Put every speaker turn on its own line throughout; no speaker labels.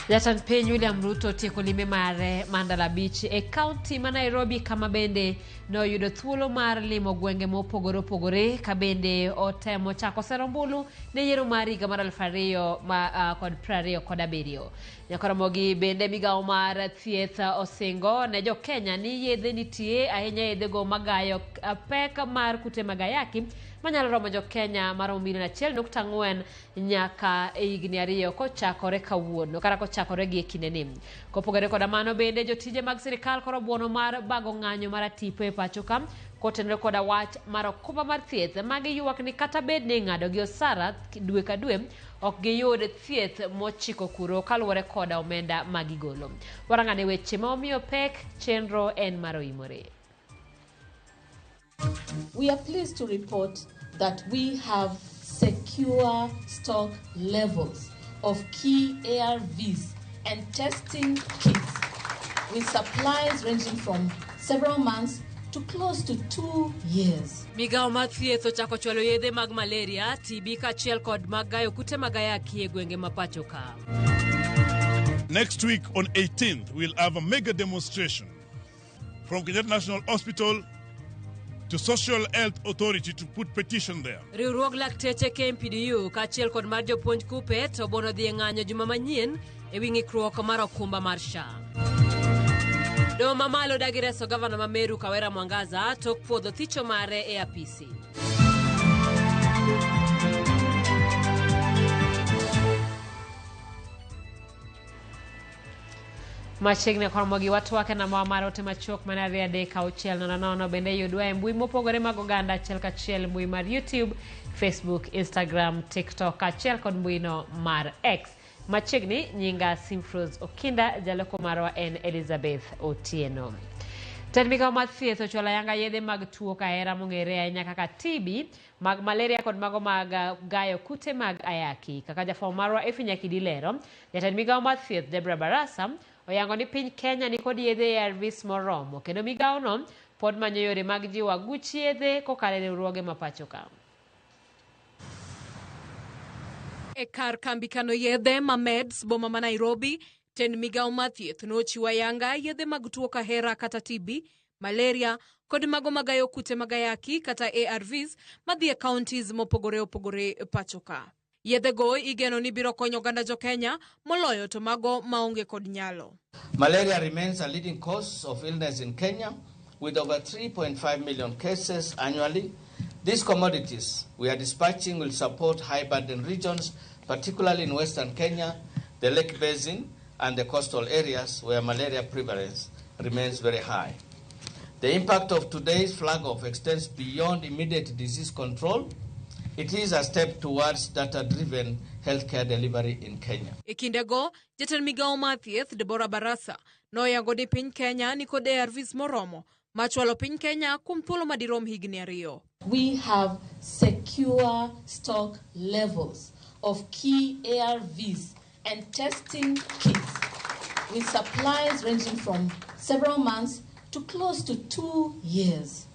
Jatend piny William Ruto otieko limbe mare mar ndalo 5 e kaunti ma Nairobi kama bende noyudo thuolo mar limo gwenge mopogore opogore ka bende otemo chako sero ombulu ne yiero mar higa mar 2027. Nyakoromogi bende migawo mar thieth osingo ne jo-Kenya ni yedhe nitie ahinya yedhego magayo pek mar kute mag ayaki manyalo romo jo-Kenya maromo milion 1.4 nyaka e higni 2 kochakore kawuono kata kochakore gi e kindeni. Kopogore koda mano bende jotije mag sirikal koro buono mar bago ng'anyo mar atipo e pacho ka kotenore koda wach mar okumba mar thieth ma giywak ni kata bed ni ing'ado gi osara dwe ka dwe ok giyud thieth mochiko kuro kaluwore koda omenda ma gigolo. Warang'ane weche ma omiyo pek chenro en mar oimore.
We are pleased to report that we have secure stock levels of key ARVs and testing kits with supplies ranging from several months to close to 2 years.
Migawo mar thieth ochako chwalo yedhe mag malaria, TB kaachiel kod mag gayo kute mag ayaki e gwenge ma pacho ka.
Next week on 18th, we'll have a mega demonstration from Kenyatta National Hospital to Social Health Authority to put petition there.
Riwruog lakteche KMPDU kaachiel kod mar jopuonj KUPPET obono dhi e ng'anyo juma manyien e wi ng'ikruok mar okumba mar SHA. Doho mamalo dagi reso gavana ma Meru Kawera Mwangaza tok puodho thicho mare e apisi. Machiegni koromo gi watwak e namba mar ote machuok mana 23600 bende yudwa e mbui mopogore mag oganda achiel kachiel mbui mar YouTube, Facebook, Instagram, TikTok kaachiel kod mbuino mar X. Machiegni nyinga Simfrose Okinda, jaloko marwa en Elizabeth Otieno. Tend migawo mar thieth ochwalo ayanga yedhe mag tuo kahera mong'ere ahinya kaka TB, mag malaria kod mago mag gayo kute mag ayaki. Kaka jafwambo marwa Effie Nyakidi lero, jatend migawo mar thieth Deborah Barasa oyango ni piny Kenya nikod yedhe ARVs moromo kendo migawono pod manyo yore mag jiwo aguch yedhe kokalo e riwruoge ma pacho ka.
E kar kambi kano yedhe ma Meds boma ma Nairobi, tend migawo mar thieth nochiwo ayanga yedhe mag tuo kahera kata TB, malaria kod mago magayo kute mag ayaki kata ARVs madhi e counties mopogore opogore pacho ka. Yedhego igeno ni biro konyo oganda jo Kenya moloyo to mago maonge kod nyalo.
Malaria remains a leading cause of illness in Kenya with over 3.5 million cases annually. These commodities we are dispatching will support high burden regions, particularly in Western Kenya, the Lake Basin, and the coastal areas where malaria prevalence remains very high. The impact of today's flag off extends beyond immediate disease control. It is a step towards data-driven healthcare delivery in Kenya.
E kindego, jatend migawo mar thieth Deborah Barasa noyango ni piny Kenya nikod ARVs moromo machwalo piny Kenya kuom thuolo madirom higni 2.
We have secure stock levels of key ARVs and testing kits with supplies ranging from several months to close to 2 years.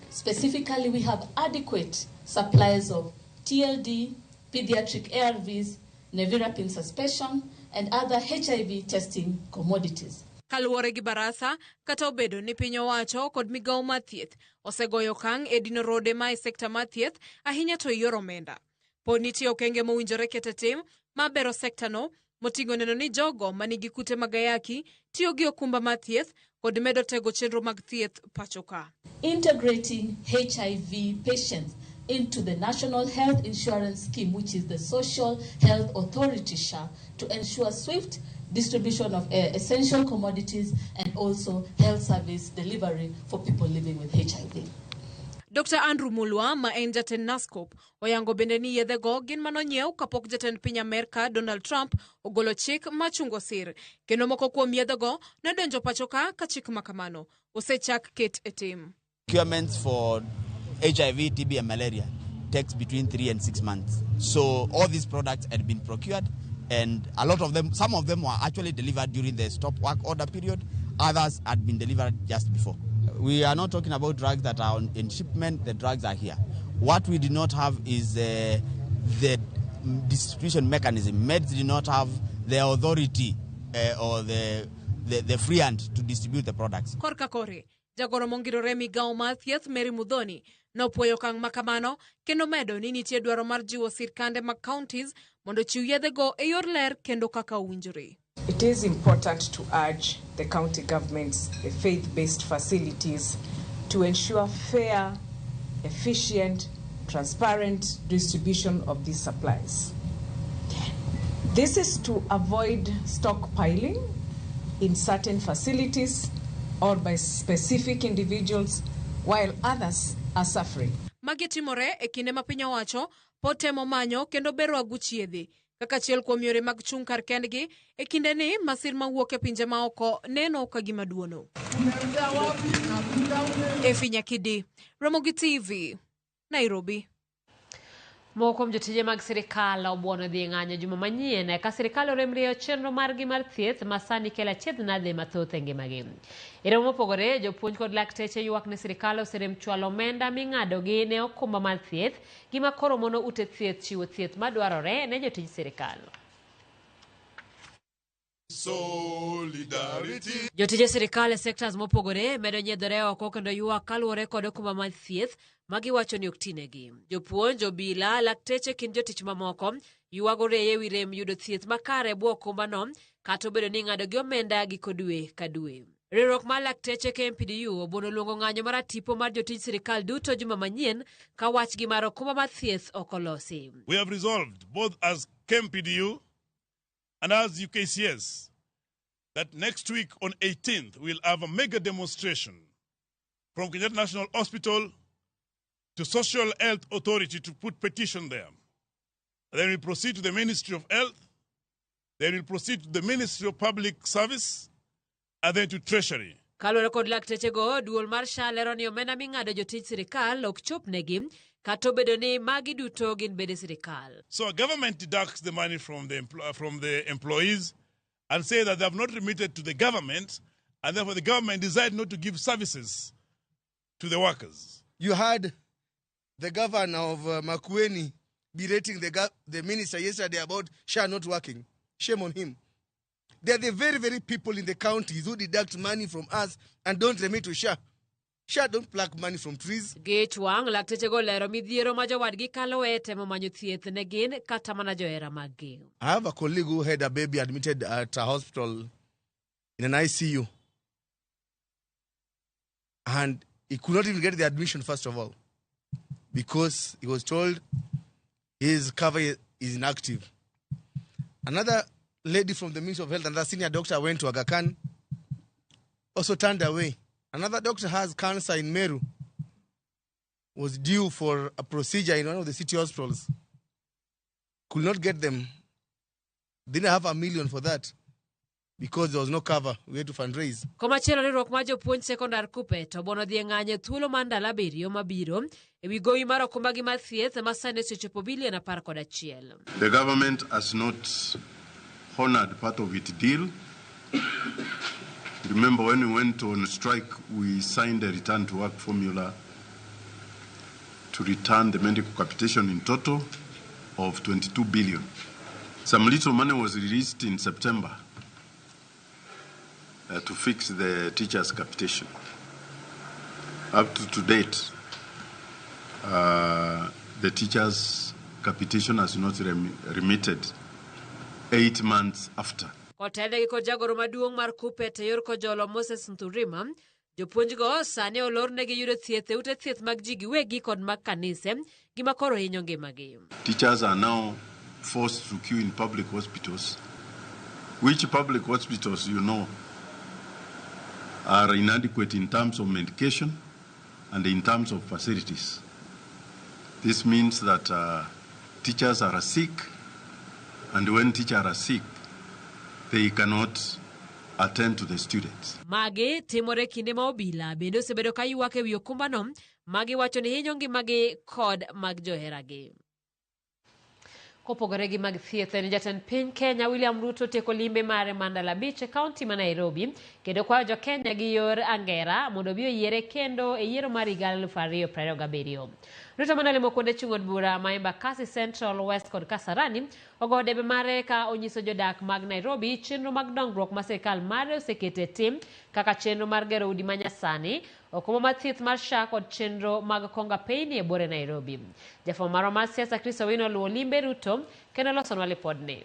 Specifically, we have adequate supplies of TLD, pediatric ARVs, nevirapine suspension, and other HIV testing commodities.
Kaluwore gi Barasa, kata obedo ni piny owacho kod migawo mar thieth osegoyo okang' e dino rode ma e sekta mar thieth ahinya to e yor omenda. Pod nitie okenge mowinjore ket e tim mar bero sektano moting'o neno ni jogo manigi kute mag ayaki tiyo gi okumba mar thieth kod medo tego chenro mag thieth pacho ka.
Integrating HIV patients into the National Health Insurance Scheme, which is the Social Health Authority SHA, to ensure swift distribution of essential commodities and also health service delivery for people living with HIV.
Dr. Andrew Mulwa ma en jatend NASCOP oyango bende ni yedhego gin manonyiew kapok jatend piny Amerka Donald Trump ogolo chik machungo sir, kendo moko kuom yedhego nodonjo pacho ka ka chik makamano osechak ket e tim.
Procurements for HIV, TB and malaria takes between 3 and 6 months. So all these products had been procured, and a lot of them, some of them were actually delivered during the stop work order period. Others had been delivered just before. We are not talking about drugs that are in shipment. The drugs are here. What we did not have is the distribution mechanism. Meds did not have the authority or the free hand to distribute the products.
Korka kore, jagoro mongirore migawo mar thieth Mary Muthoni nopuoyo okang' ma kamano kendo medo ni nitie dwaro mar jiwo sirkande mag counties mondo ochiw yedhego e yor ler kendo kaka owinjore.
It is important to urge the county governments, the faith-based facilities, to ensure fair, efficient, transparent distribution of these supplies. This is to avoid stockpiling in certain facilities or by specific individuals while others are suffering.
Magi timore e kinde ma piny owacho pod temo manyo kendo bero aguch yedhe kaka achiel kuom yore mag chung' kar kendgi e kindeni masir mawuok e pinje maoko neno ka gima duono. Efi Nyakidi, Ramogi TV, Nairobi.
Moko kuom jotije mag sirikal obuono dhi e ng'anyo juma manyien ka sirikal orem rieyo chenro margi mar thieth ma sani kelo achiedh nade mathoth e ngimagi. E romo mopogore, jopuonj kod lakteche ywak ni sirikal oserem chwalo omenda ming'adogi ne okumba mar thieth, gima koro mono ute thieth chiwo thieth madwarore ne jotij sirikal.
Solidarity.
Jotije sirikal e sectors mopogore medo nyiedhore oko kendo ywak kaluwore kod okumba mar thieth ma giwacho ni ok tinegi. Jopuonj, obila, lakteche kind jotich mamoko ywago reye ewi rem yudo thieth makare e bwo okumbano kata obedo ni ing'ado gi omenda giko dwe ka dwe. Riwruok mar lakteche KMPDU obuono luongo ng'anyo mar atipo mar jotij sirikal duto juma manyien ka wachgi mar okumba mar thieth ok olosi.
We have resolved, both as KMPDU and as UKCS, that next week on 18th, we'll have a mega demonstration from Kenyatta National Hospital to Social Health Authority to put petition there. Then we proceed to the Ministry of Health, then we proceed to the Ministry of Public Service, and then to Treasury.
Kaluwore kod laktechego, duol mar SHA lero ni omenda ming'ado jotij sirikal ok chopnegi kata obedo ni magi duto gin bede sirikal.
So government deducts the money from the employees and say that they have not remitted to the government, and therefore the government decided not to give services to the workers.
You had the governor of Makueni berating the minister yesterday about SHA not working. Shame on him. They are the very, very people in the counties who deduct money from us and don't remit to SHA. SHA don't pluck money from trees.
Gi wang' laktechego lero midhiero ma jowadgi kaloe temo manyo thieth ne gin kata mana johera maggi.
I have a colleague who had a baby admitted at a hospital in an ICU. And he could not even get the admission, first of all, because he was told his cover is inactive. Another lady from the Ministry of Health, another senior doctor, went to Aga Khan, also turned away. Another doctor has cancer in Meru, was due for a procedure in one of the city hospitals. Could not get them. Didn't have $1 million for that because there was no cover. We had to fundraise.
Komachielo, riwruok mar jopuonj sekondar KUPPET obuono dhi e ng'anyo e thuolo mar ndalo 7 mabiro ewi gowi mar okumbagi mar thieth ma sani osechopo bilion 11.
The government has not honored part of its deal. Remember, when we went on strike, we signed a return to work formula to return the medical capitation in total of 22 billion. Some little money was released in September to fix the teachers' capitation. Up to date, the teachers' capitation has not remitted 8 months after.
Kotelnegi kod jagoro maduong' mar KUPPET e yor kojolo Moses Nturima, jopuonjgo sani olornegi yudo thieth e ute thieth mag ji giwegi kod mag kanise, gima koro hinyo ngimagi.
Teachers are now forced to queue in public hospitals, which public hospitals, are inadequate in terms of medication and in terms of facilities. This means that teachers are sick, and when teachers are sick, they cannot attend to the students.
Magi timore kinde ma obila bende osebedo ka ywak ewi okumbano ma giwacho ni hinyo ngimagi kod mag joheragi. Kopogore gi mag thieth, en jatend piny Kenya William Ruto tieko limbe mare mar ndalo 5 e kaunti ma Nairobi kendo kwayo jo Kenya gi yor angera mondo obi oyiere kendo e yiero mar higa 2027. Ruto mane olimo kuonde chung' od bura ma Embakasi Central, West kod Kasarani ogoyo debe mare ka onyiso jodak mag Nairobi chenro mag dongruok ma sirkal mare oseketo e tim kaka chenro mar gero udi manyasani, okumba mar thieth mar SHA kod chenro mag konga peyni e buore Nairobi. Jafwambo marwa mar siasa Chris Owino oluwo limbe Ruto kendo losonwa lipodni.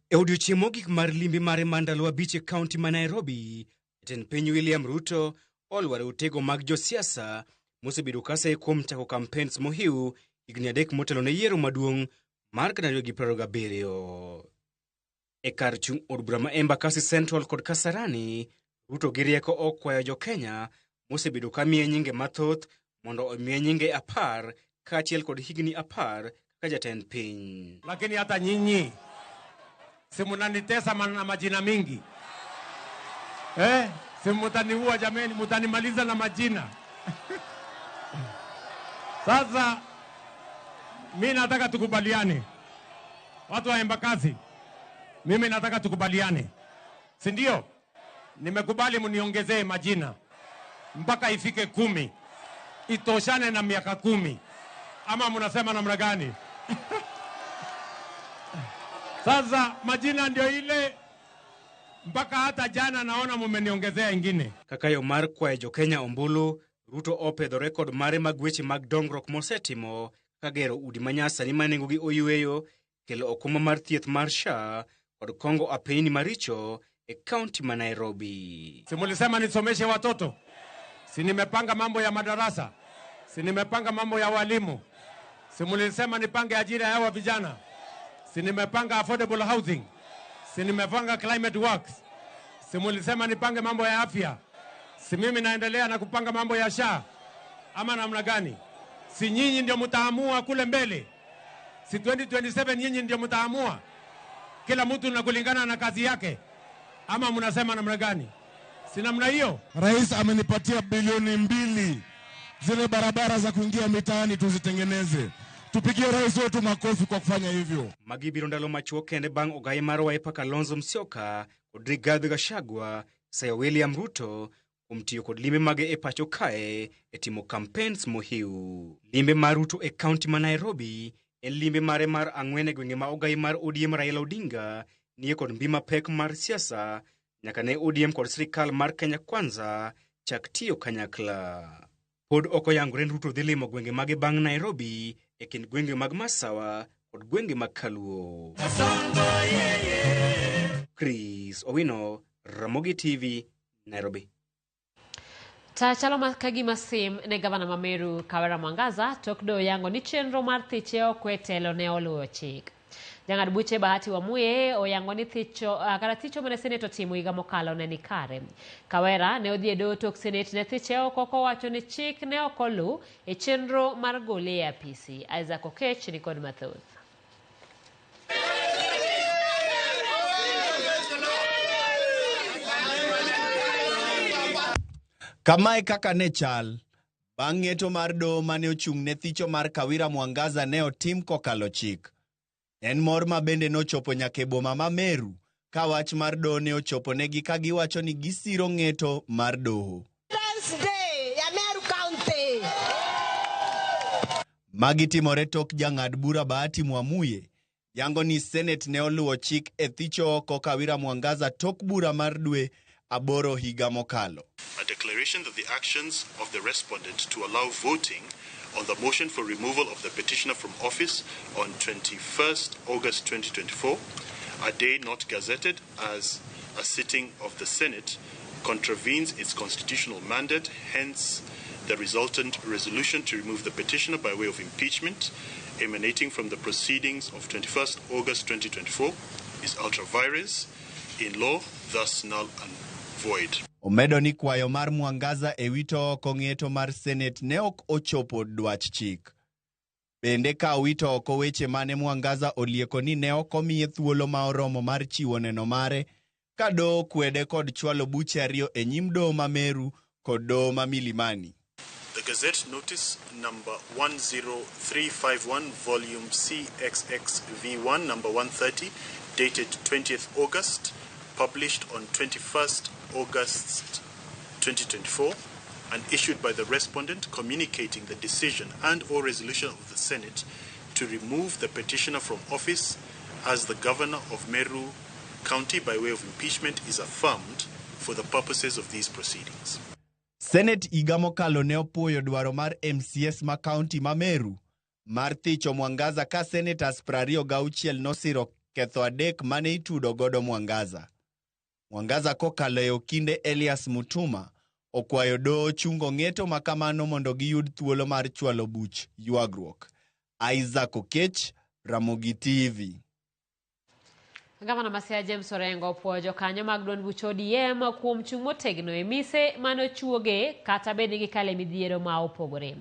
E odiechieng' mogik mar limbe mare mar ndalo 5 e kaunti ma Nairobi, jatend piny William Ruto olwaro utego mag josiasa mosebedo kasaye kuom chako campaigns mohiu higni 3 motelo ne yiero maduong' mar 2027. E kar chung' od bura ma Embakasi Central kod Kasarani, Ruto gi rieko okwayo jo-Kenya mosebedo ka miye nyinge mathoth mondo omiye nyinge 10 kaachiel kod higni 10 kaka jatend piny.
Lakini hata nyinyi si mnanitesa na majina mingi. Si mutaniua jameni, mutanimaliza na majina. Sasa mimi nataka tukubaliane. Watu wa Embakasi, mimi nataka tukubaliane. Si ndio? Nimekubali mniongezee majina mpaka ifike 10. Itoshane na miaka 10. Ama mnasema namna gani? Sasa majina ndio ile mpaka hata jana naona mumeniongezea ingine.
Kaka yo mar kwayo jo Kenya ombulu, Ruto opedho rekod mare mag weche mag dongruok mosetimo kaka gero udi manyasani ma nengogi oyweyo, kelo okumba mar thieth mar SHA kod kongo apeyni maricho e kaunti ma Nairobi.
Si mulisema nisomeshe watoto? Si nimepanga mambo ya madarasa? Si nimepanga mambo ya walimu? Si mulisema nipange ajira ya vijana? Si nimepanga affordable housing? Si nimepanga climate works? Si mulisema nipange mambo ya afya? Si mimi naendelea na kupanga mambo ya SHA? Ama namna gani? Si nyinyi ndio mtaamua kule mbele? Si 2027 nyinyi ndio mtaamua? Kila mtu na kulingana na kazi yake? Ama mnasema namna gani? Si namna hiyo?
Rais amenipatia bilioni 2 zile barabara za kuingia mitaani tuzitengeneze. Tupigie rais wetu makofi kwa kufanya hivyo.
Magi biro ndalo machuok kende bang' ogai mar Wiper Kalonzo Musyoka kod Rigathi Gachagua sayo William Ruto kuom tiyo kod limbe mage e pacho kae e timo campaigns mohiu. Limbe mar Ruto e kaunti ma Nairobi en limbe mare mar 4 e gwenge ma ogai mar ODM Raila Odinga nie kod mbi mapek mar siasa nyaka ne ODM kod sirikal mar Kenya Kwanza chak tiyo kanyakla. Pod ok oyangore ni Ruto dhi limo gwenge mage bang' Nairobi e kind gwenge mag Masawa kod gwenge mag Kaluo. Chris Owino, Ramogi TV, Nairobi.
Ta chalo ka gima sim ne gavana ma Meru Kawera Mwangaza tok doyo yango ni chenro mar thiche oko e telo ne oluwo chik. Jang'ad buche Bahati Wamuye oyango ni thicho kata thicho mane Senet otimo higa mokalo ne ni kare. Kawera ne odhi e doho tok Senet ne thiche oko kowacho ni chik ne ok oluw e chenro mar gole e apisi. Isaac Okech ni kod mathoth.
Kamae kaka ne chal, bang' ng'eto mar doho mane ochung' ne thicho mar Kawira Mwangaza ne otim kokalo chik. En mor ma bende nochopo nyaka e boma ma Meru, ka wach mar doho ne ochopo negi ka giwacho ni gisiro ng'eto mar doho. Magi timore tok jang'ad bura Bahati Mwamuye yango ni Senate ne oluwo chik e thicho oko Kawira Mwangaza tok bura mar dwe 8 higa mokalo.
A declaration that the actions of the respondent to allow voting on the motion for removal of the petitioner from office on 21st August 2024, a day not gazetted as a sitting of the Senate, contravenes its constitutional mandate, hence the resultant resolution to remove the petitioner by way of impeachment emanating from the proceedings of 21st August 2024 is ultra vires in law, thus null and void.
Omedo ni kwayo mar Mwangaza e wito oko ng'eto mar Senate ne ok ochopo dwach chik. Bende ka owito oko weche mane Mwangaza olieko ni ne ok omiye thuolo ma oromo mar chiwo neno mare, ka doho kwede kod chwalo buche 2 e nyim doho ma Meru kod doho ma Milimani.
The Gazette Notice number 10351, volume CXXV1, number 130, dated 20th August, published on 21st August 2024, and issued by the respondent communicating the decision and or resolution of the Senate to remove the petitioner from office as the governor of Meru County by way of impeachment is affirmed for the purposes of these proceedings.
Senate higa mokalo ne opuoyo dwaro mar MCAs ma kaunti ma Meru mar thicho Mwangaza ka senators 26 nosiro ketho adek mane itudo godo Mwangaza. Mwangaza kokalo e okinde Elias Mutuma okwayo doho chungo ng'eto ma kamano mondo giyud thuolo mar chwalo buch ywagruok. Isaac Okech, Ramogi TV.
Gavana ma Siaya James Orengo opuoyo jokanyo mag duond buch ODM kuom chung' motegno e mise mane ochuoge kata bed ni gikale e midhiero ma opogore.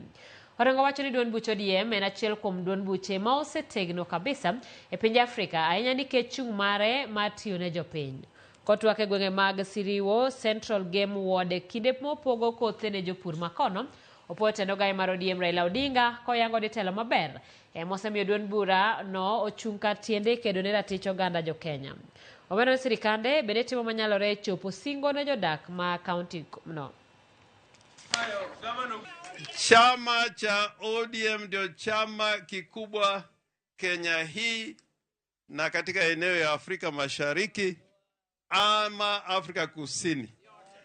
Orengo wacho ni duond buch ODM en achiel kuom duond buche ma osetegno kabisa e pinje Afrika ahinya nikech chung' mare mar tiyo ne jopiny. Kotwak e gwenge mag Siriwo Central Game Ward e kinde mopogo kothe ne jopur makono, opuoyo tend ogaye mar ODM Raila Odinga koyango ni telo maber emosemiyo duond bura no ochung' kar tiende kedo ne ratich oganda jokenya. Omedo ni sirikande bende timo manyalore e chopo singo ne jodak ma kaunti no.
Chama cha ODM ndio chama kikubwa Kenya hii na katika eneo ya Afrika Mashariki ama Afrika Kusini,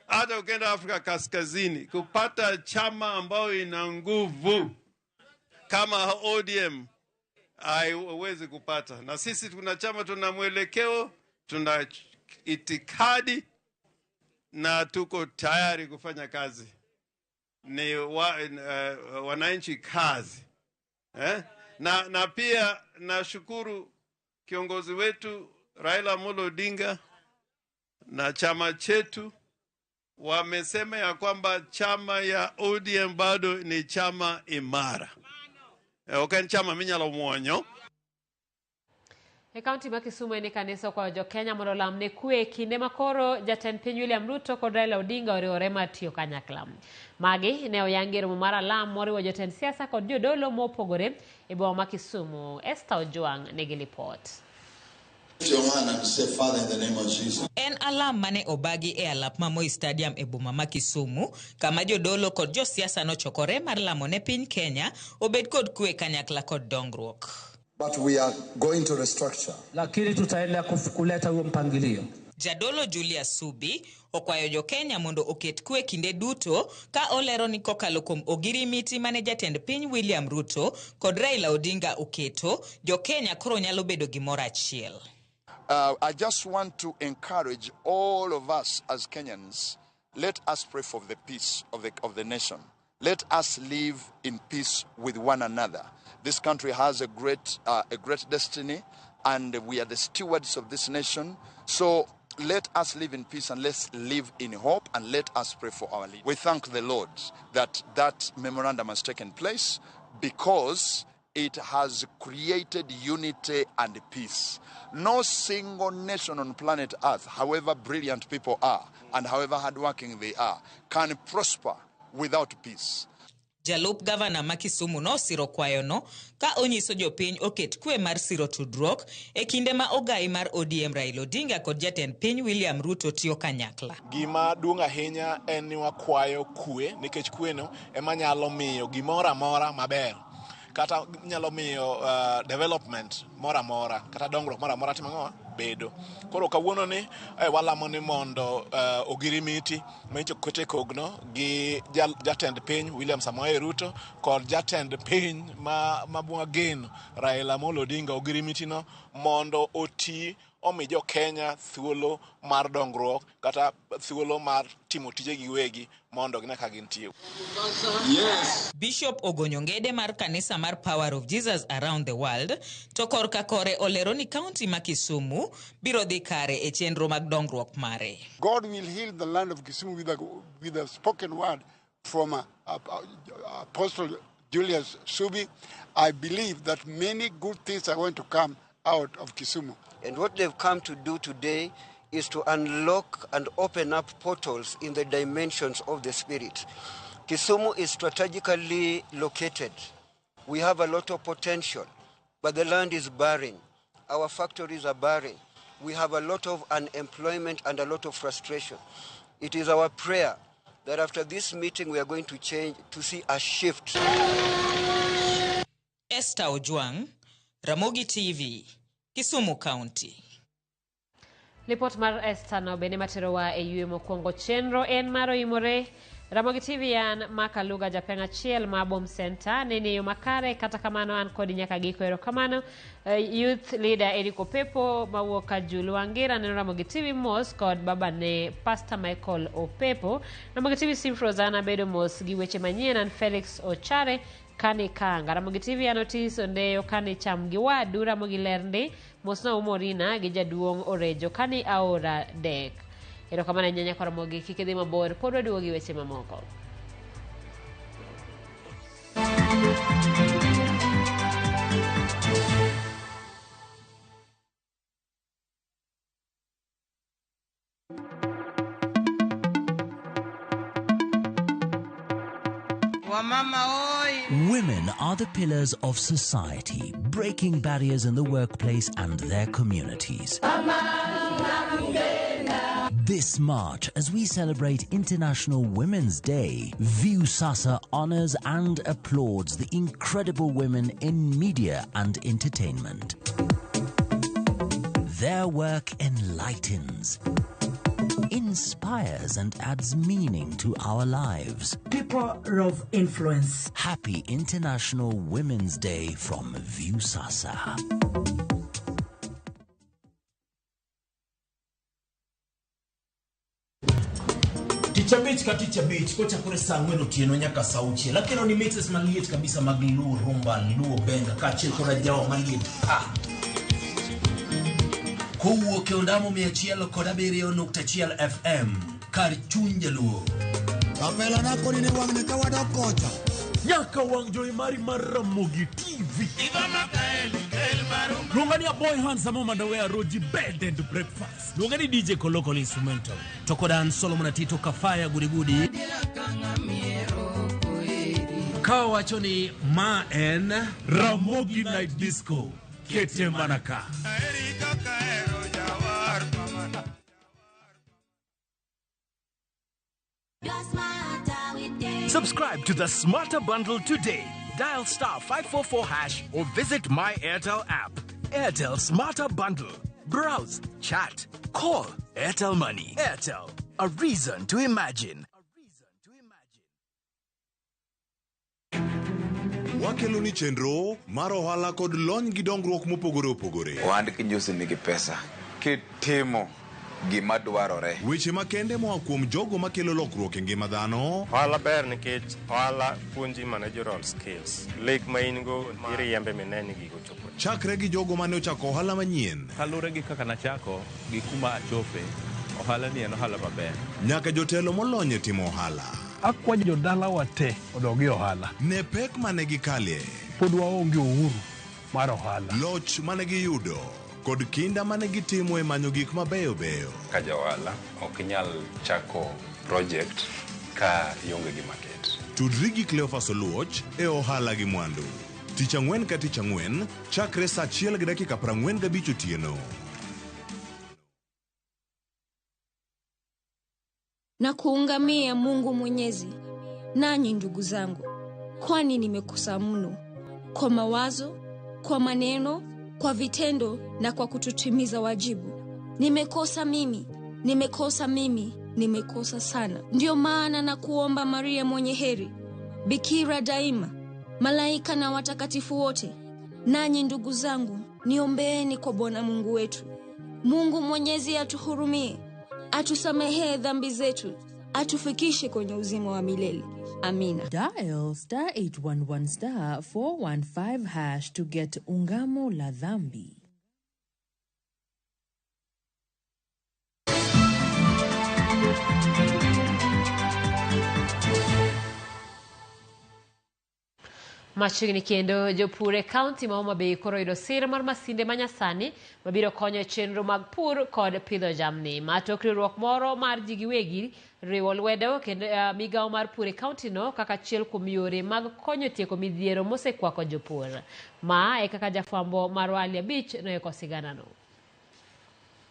hata ukienda Afrika Kaskazini, kupata chama ambayo ina nguvu kama ODM haiwezi kupata. Na sisi tuna chama, tuna mwelekeo, tuna itikadi na tuko tayari kufanya kazi ni wananchi kazi eh? Na pia nashukuru kiongozi wetu Raila Amolo Odinga na chama chetu wamesema ya kwamba chama ya ODM bado ni chama imara. Ok en chama minyalo muonyo.
E kaunti ma Kisumu en kanisa okwayo jokenya mondo olam ne kwe e kinde ma koro jatend piny William Ruto kod Raila Odinga oriwore mar tiyo kanyakla. Magi ne oyangi e romo mar alam moriwo jotend siasa kod jodolo mopogore e boma ma Kisumu. Esther Ojwang' nigi lipot.
Your hand and say, Father, in the name of Jesus.
En alam mane obagi e alap ma Moi Stadium e boma ma Kisumu, kama jodolo kod josiasa nochokore mar lamo ne piny Kenya obed kod kwe kanyakla kod dongruok.
But we are going to restructure.
Lakini tutaenda kuleta huo mpangilio.
Jadolo Julius Subi okwayo jo-Kenya mondo oket kwe kinde duto ka olero ni kokalo kuom ogirimiti mane jatend piny William Ruto kod Raila Odinga oketo, jo-Kenya koro nyalo bedo gimoro achiel.
I just want to encourage all of us as Kenyans, let us pray for the peace of the nation. Let us live in peace with one another. This country has a great destiny, and we are the stewards of this nation. So let us live in peace and let's live in hope and let us pray for our leaders. We thank the Lord that that memorandum has taken place because it has created unity and peace. No single nation on planet Earth, however brilliant people are and however hardworking they are, can prosper without peace.
Jalup gavana ma Kisumu nosiro kwayono ka onyiso jopiny oket kwe mar siro tudruok e kinde ma ogai mar ODM Raila Odinga kod jatend piny William Ruto tiyo kanyakla.
Gima duong' ahinya en ni wakwayo kwe nikech kweno ema nyalo miyo gimoro amora maber kata nyalo miyo development moro amora kata dongruok moro amora timo ang'o bedo. Koro kawuono ni walamo ni mondo ogirimiti manyocha oket e kogno gi jatend piny William Samoei Ruto kod jatend piny ma mwageno Raila Amolo Odinga ogirimiti no mondo oti omi jo Kenya thuolo mar dongruok kata thuolo mar timo tije giwegi mondo gine ka gintie.
Yes. Bishop ogonyo ngede mar kanisa mar Power of Jesus Around the World to korka kore olero ni kaunti ma Kisumu biro dhi kare e chenro mag dongruok mare.
God will heal the land of Kisumu with a spoken word from Apostle Julius Subi. I believe that many good things are going to come out of Kisumu.
And what they've come to do today is to unlock and open up portals in the dimensions of the spirit. Kisumu is strategically located. We have a lot of potential, but the land is barren. Our factories are barren. We have a lot of unemployment and a lot of frustration. It is our prayer that after this meeting we are going to change to see a shift.
Esther Ojwang, Ramogi TV, Kisumu County.
Lipot mar Esther no bende materowa e yweyo mokwongo chenro en mar oimore Ramogi TV an Makaluga japeng' achiel ma Bom Center nene yo makare kata kamano an kodi nyaka giko erokamano. Youth leader Eric Opepo mawuok Kajulu Wangira neno Ramogi TV mos kod babane Pastor Michael Opepo. Ramogi TV Simfros an abedo mos gi weche manyien an Felix Ochare kani kanga. Ramogi TV an Otis Ondeyo kani cham gi wadu Ramogi ler ndi mosna umorina gi jaduong' Orejo kani aora dek. Erokamano ahinya nyaka Ramogi kik idhi mabor pod waduogo gi weche mamoko.
Women are the pillars of society, breaking barriers in the workplace and their communities. This March, as we celebrate International Women's Day, Viusasa honors and applauds the incredible women in media and entertainment. Their work enlightens, inspires, and adds meaning to our lives.
People of influence.
Happy International Women's Day from Viusasa.
Tich abich ka tich abich kochakore saa ang'wen otieno nyaka saa auchiel akelo ni mixes maliet kabisa mag Luo Rumba, Luo Benga kaachiel kod ajawa maliet pa kowuok e ondamo 107.1 FM kar chuny jaluo.
Kapelana kodi ni wang'ni ka wadok kocha.
Nyaka wang' jowi mari mar Ramogi TV. Luonga ni Aboy Handsome Mandawe Aroji Bed and Breakfast.
Luonga ni DJ Koloko Instrumental. To kod an Solomon Atito Kafaya Gudigudi. Ka wacho ni ma en
Ramogi Night Disco. Kete mana ka.
Subscribe to the Smarter Bundle today. Dial star 544 hash or visit My Airtel app. Airtel Smarter Bundle. Browse, chat, call. Airtel Money. Airtel, a reason to imagine.
Wakelo ni chenro mar ohala kod lony gi dongruok mopogore opogore.
Ohand kinjusi nigi pesa kitimo gima dwarore.
Weche makende moa kuom jogo makelo lokruok e ngima dhano.
Ohala ber nikech ohala puonji managerial skills. Lek ma in go iriembe mine ni gigo chopo.
Chakre gi jogo mane ochako ohala manyien.
Kaluwore gi kaka nachako gi kuma achope, ohala ni en ohala maber.
Nyaka jotelo molony e timo ohala.
Akwayo jodalawa te odog e ohala.
Ne pek mane gikalie.
Pod waonge uhuru mar ohala.
Loch mane giyudo kod kinda mane gitimo e manyo gik mabeyo beyo.
Ka ja ohala ok inyal chako project ka ionge gi market.
Tudri gi Cleophas Oluoch e ohala gi mwandu. Tich ang'wen ka tich ang'wen chakre saa 1:45 otieno.
Na kuungamia Mungu Mwenyezi, nanyi ndugu zangu, kwani nimekosa mno kwa mawazo, kwa maneno, kwa vitendo na kwa kutotimiza wajibu. Nimekosa mimi, nimekosa mimi, nimekosa sana. Ndiyo maana na kuomba Maria mwenye heri, Bikira daima, malaika na watakatifu wote, nanyi ndugu zangu, niombeeni kwa Bwana Mungu wetu. Mungu Mwenyezi atuhurumie, atusamehee dhambi zetu, atufikishe kwenye uzima wa milele. Amina.
Dial star 811 star 415 hash to get Ungamo la Dhambi.
Machiegni kendo jopur e kaunti ma Homa Bay koro yudo sir mar masinde manyasani mabiro konyo e chenro mag pur kod pidho jamni. Ma tok riwruok moro mar ji giwegi riwo lwedo kendo migawo mar pur e kaunti no kaka achiel kuom yore mag konyo tieko midhiero mosekwako jopur. Ma e kaka jafwambo marwa Ali Abich noeko siganano.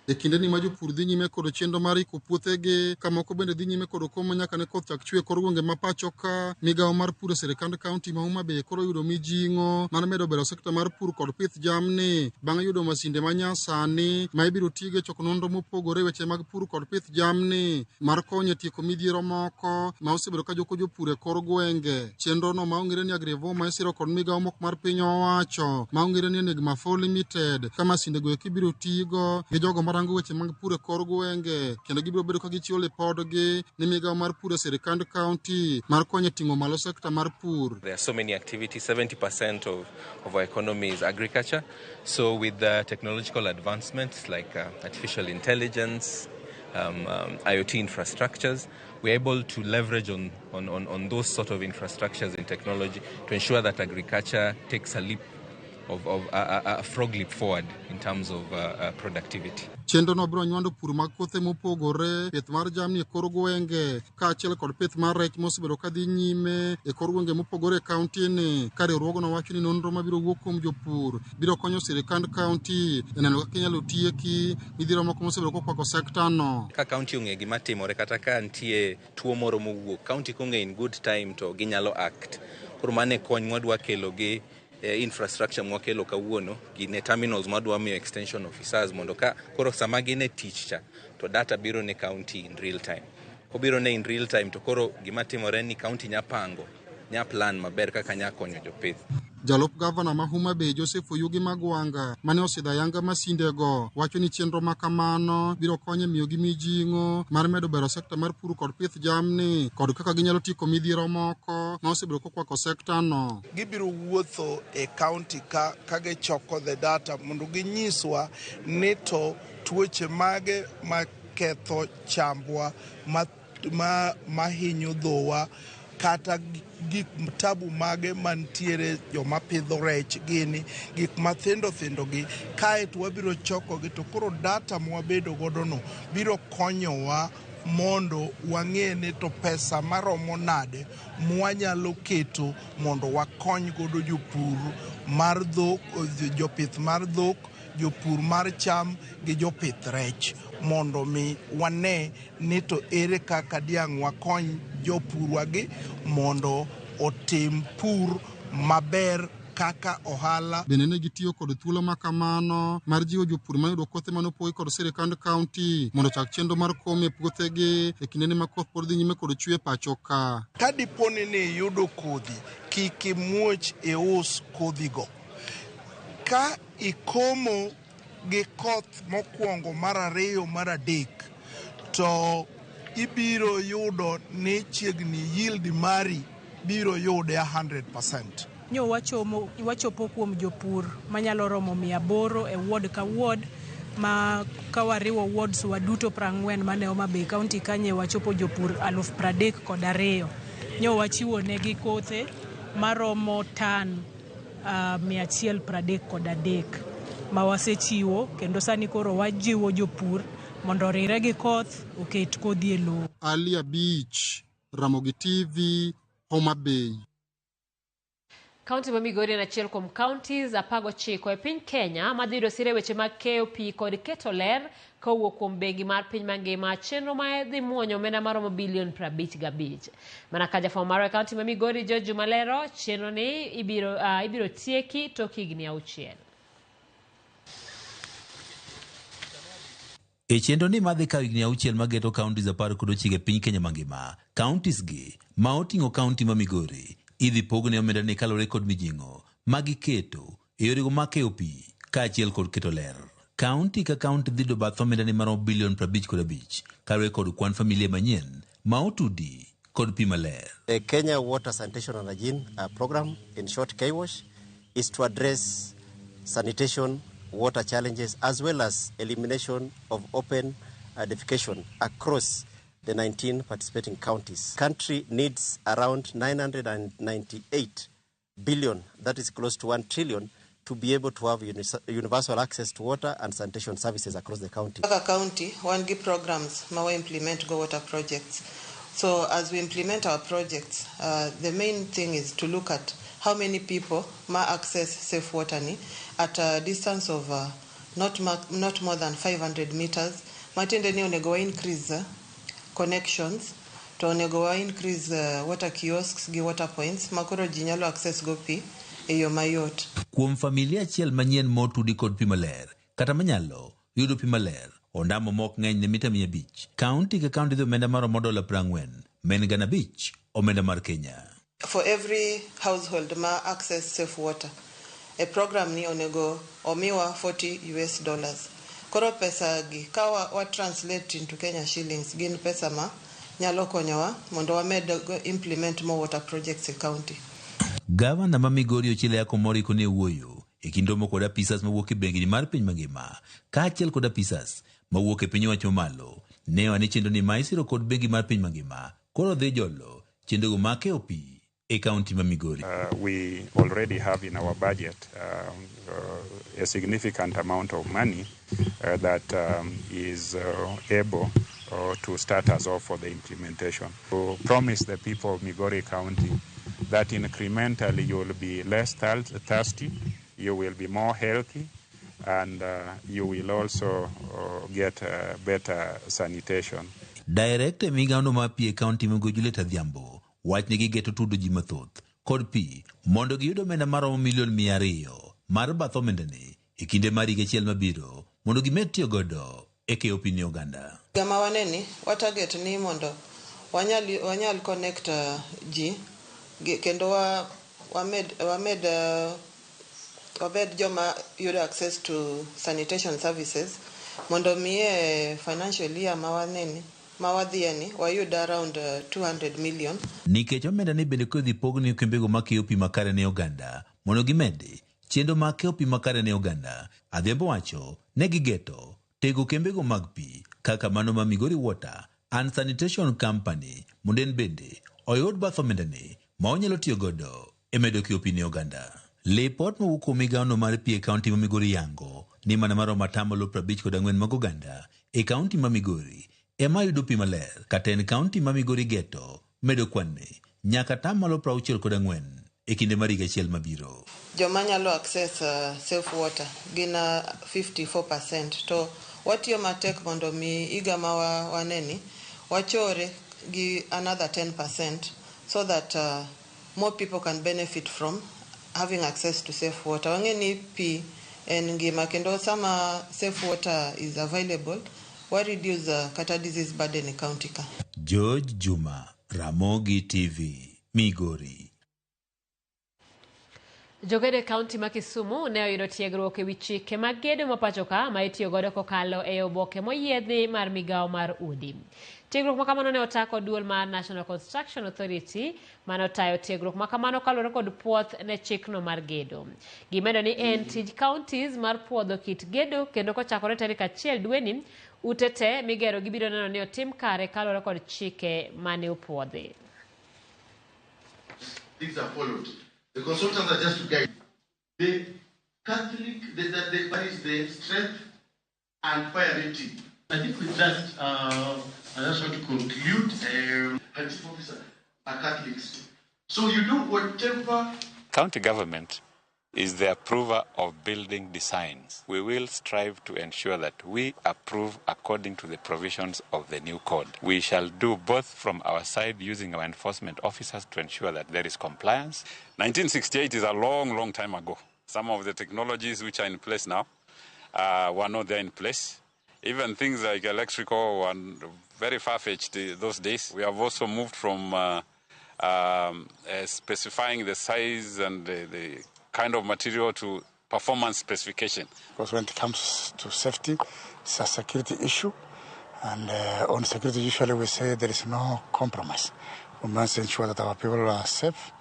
E kindeni ma jopur dhi nyime kod chenro mar iko puothegi ka moko bende dhi nyime kod komo nyaka ne koth chak chwe e kor gwenge ma pacho ka. Migawo mar pur e sirkand kaunti ma Homa Bay koro oyudo mijing'o mar medo bero sekta mar pur kod pith jamni bang' yudo masinde ma nyasani ma ibiro tigo e choko nonro mopogore e weche mag pur kod pith jamni mar konyo e tieko midhiero moko ma osebedo ka joko jopur e kor gwenge. Chenro no ma ong'ere ni Agrivuma isiro kod migawo moko mar piny owacho ma ong'ere ni Enigma 4 Limited ka masinde go eki ibiro tigo gi jogo marango weche mag pur e kor gwenge kendo gibiro bedo ka gichiwo lipodgi ni migawo mar pur e sirkand kaunti mar konyo e ting'o malo sekta mar pur.
There are so many activities. 70% of our economy is agriculture. So with the technological advancements like artificial intelligence, IoT infrastructures, we're able to leverage on those sort of infrastructures and technology to ensure that agriculture takes a leap of a frog leap forward in terms of productivity.
Chenro no biro nywando pur mag kothe mopogore, pith mar jamni e kor gwenge, kaachiel kod pith mar rech mosebedo ka dhi nyime e kor gwenge mopogore e kaunti ni. Ka riwruogno wacho ni nonro mabiro wuok kuom jopur biro konyo sirkand kaunti e neno kaka inyalo tieki midhiero moko mosebedo kokwako sekta no.
Ka kaunti ong'e gima timore kata ka nitie tuo moro mowuok, kaunti kong'e in good time to ginyalo act. Koro mano e kony mwadwa kelo gi infrastructure mwakelo kawuono gi ne terminals mwadwa miyo extension officers mondo ka koro sama gin e tich cha to data biro ne county in real time. Kobiro ne in real time to koro gima timore ni county nya pango, nya plan maber kaka nya konyo jopith.
Jalup gavana ma Homa Bay Joseph Oyugi Magwanga mane osidho ayanga masindego wacho ni chenro ma kamano biro konyo e miyogi mijing'o mar medo bero sekta mar pur kod pith jamni kod kaka ginyalo tieko midhiero moko ma osebedo kokwako sekta no.
Gibiro wuotho e county ka gichoko the data mondo ginyiswa ni to tuoche mage ma ketho chambwa ma hinyo dhowa kata gik tabu mage mantiere joma pidho rech gini gik mathindo thindo gi kaeto wabiro chokogi to koro data mwabedo godo no biro konyowa mondo wang'e ni to pesa maromo nade mwanyalo keto mondo wakony godo jopur mar dhok, jopith mar dhok, jopur mar cham gi jopith rech mondo mi wane ni to ere kaka diang' wakony jopurwa gi mondo otim pur maber kaka ohala.
Bende ne gitiyo kod thuolo ma kamano mar jiwo jopur mayudo kothe mane opogi kod sirkand kaunti mondo ochak chenro mar komo e puothegi e kindeni ma koth pod dhi nyime kod chwe e pacho ka.
Ka diponi ni iyudo kodhi, kik imuoch ius kodhigo. Ka ikomo gi koth mokwongo mar ariyo mar adek to ibiro yudo ni chiegni yield mari biro yude 100%.
Nyo wachomo, wachopo kuom jopur manyalo romo 800 e ward ka ward ma ka wariwo wards wa duto 40 mane Homa Bay County kanye wachopo jopur 32,000. Nyo wachiwo negi kothe maromo tan 133 ma wasechiwo kendo sani koro wajiwo jopur mondo orire gi koth oket kodhi e lowo.
Ali Abich, Ramogi TV, Homa Bay.
Kaunti ma Migori en achiel kuom counties 19 e piny Kenya madhi yudo sire weche mag keyo pi kod keto ler kowuok kuom bengi mar piny mangima, chenro ma dhi muonyo omenda maromo bilion 55. Mana ka jafwambo marwa e kaunti ma Migori George Juma lero, chenro ni ibiro tieki tok higni 6.
E chenro ni madhi kawo higni 6 mageto counties 19 e piny Kenya mangima, counties gi ma oting'o kaunti ma Migori idhi pogne omenda ni kaluwore kod mijing'o ma giketo e yorego mag keyo pi kaachiel kod keto ler. Kaunti ka kaunti dhi yudo bath omenda ni maromo bilion 55 kaluwore kod kwan familia manyien ma otudi kod pi maler.
The Kenya Water Sanitation and Hygiene Program, in short KWASH, is to address sanitation, water challenges, as well as elimination of open defecation across the 19 participating counties. Country needs around 998 billion, that is close to 1 trillion, to be able to have universal access to water and sanitation services across the county.
Kaka county, wan gi programs ma wa implement go water projects. So as we implement our projects, the main thing is to look at how many people ma access safe water ni at a distance of not more than 500 meters. Matiende ni onego wa increase connections to onego wa increase water kiosks gi water points ma koro ji nyalo access go pi e yo mayot.
Kuom familia achiel manyien motudi kod pi maler kata manyalo yudo pi maler ondamo mok ng'eny ne mita 500, kaunti ka kaunti dhi omenda maromo dola 40, ma en 5,000 omenda mar Kenya.
For every household ma access safe water e program ni onego omiwa $40. Koro pesa gi ka wa translate into Kenya shillings gin pesa ma nyalo konyowa mondo wamed implement more water projects e county.
Gavana ma Migori Ochieng Ayacko Moriko ne wuoyo e kind romo kod apisas mawuok e bengi mar piny mangima kaachiel kod apisas mawuok e piny owacho mamalo ne oa ni chenro ni ma isiro kod bengi mar piny mangima koro dhi jolo chenrogo mag keyo pi e kaunti ma Migori.
We already have in our budget a significant amount of money that is able to start us off for the implementation. We promise the people of Migori County that incrementally you will be less thirsty, you will be more healthy, and you will also get better sanitation.
Director e migawono mar pi e kaunti Migori Juliet Adhiambo wach ni gigeto tudo ji mathoth kod pi mondo giyud omenda maromo milion 200 mar bath omendani e kinde mar higa achiel mabiro mondo gimed tiyo godo e keyo pi ne oganda.
Gama waneni wa target ni mondo wanyal connect ji kendo wamed wabed joma yudo access to sanitation services mondo miye financial year ma waneni ma wadhieni wayud around 200 million.
Nikech omenda ni bende kodhi pogni kembego makeyo pi makare ne oganda mondo gimedi chenro mag keyo pi makare ne oganda, Adhiambo wacho ne gigeto tego kembego mag pi kaka mano ma Migori Water and Sanitation Company mondo en bende oyud bath omendani ma onyalo tiyo godo e medo keyo pi ne oganda. Lipot mowuok kuom migawono mar pi e kaunti ma Migori yango ni mana maromo 54% mag oganda e kaunti ma Migori ema yudo pi maler kata en kaunti ma Migori geto medo kwan-ni nyaka 64% e kinde mar higa achiel mabiro.
Joma nyalo access safe water gin 54%, to watiyo matek mondo mi higa ma waneni wachore gi another 10% so that more people can benefit from having access to safe water. Wang'e ni pi en ngima kendo sama safe water is available wa reduce kata disease burden e county ka.
George Juma, Ramogi TV, Migori.
Jogedo e kaunti ma Kisumu ne oyudo tiegruok e wi chike mag gedo ma pacho ka ma itiyo godo kokalo e oboke moyiedhi mar migawo mar udi. Tiegruok ma kamano ne ota kod duol mar National Construction Authority mane otayo tiegruok ma kamano kaluwore kod puoth ne chikno mar gedo. Gimedo ni en tij counties mar puodho kit gedo kendo kochakore tarik 1 dweni ute te migero gibiro neno ni otim kare kaluwore kod chike mane opuodhi.
Things are followed. The consultants are just to guide. The Catholic, the is the strength and fire rating. I think with that, I just want to conclude. Chief officer are Catholics. So you do whatever.
County government is the approver of building designs. We will strive to ensure that we approve according to the provisions of the new code. We shall do both from our side using our enforcement officers to ensure that there is compliance.
1968 is a long, long time ago. Some of the technologies which are in place now were not there in place. Even things like electrical were very far-fetched those days. We have also moved from specifying the size and the kind of material to performance specification.
Because when it comes to safety, it's a security issue. And on security, usually we say there is no compromise. We must ensure that our people are safe,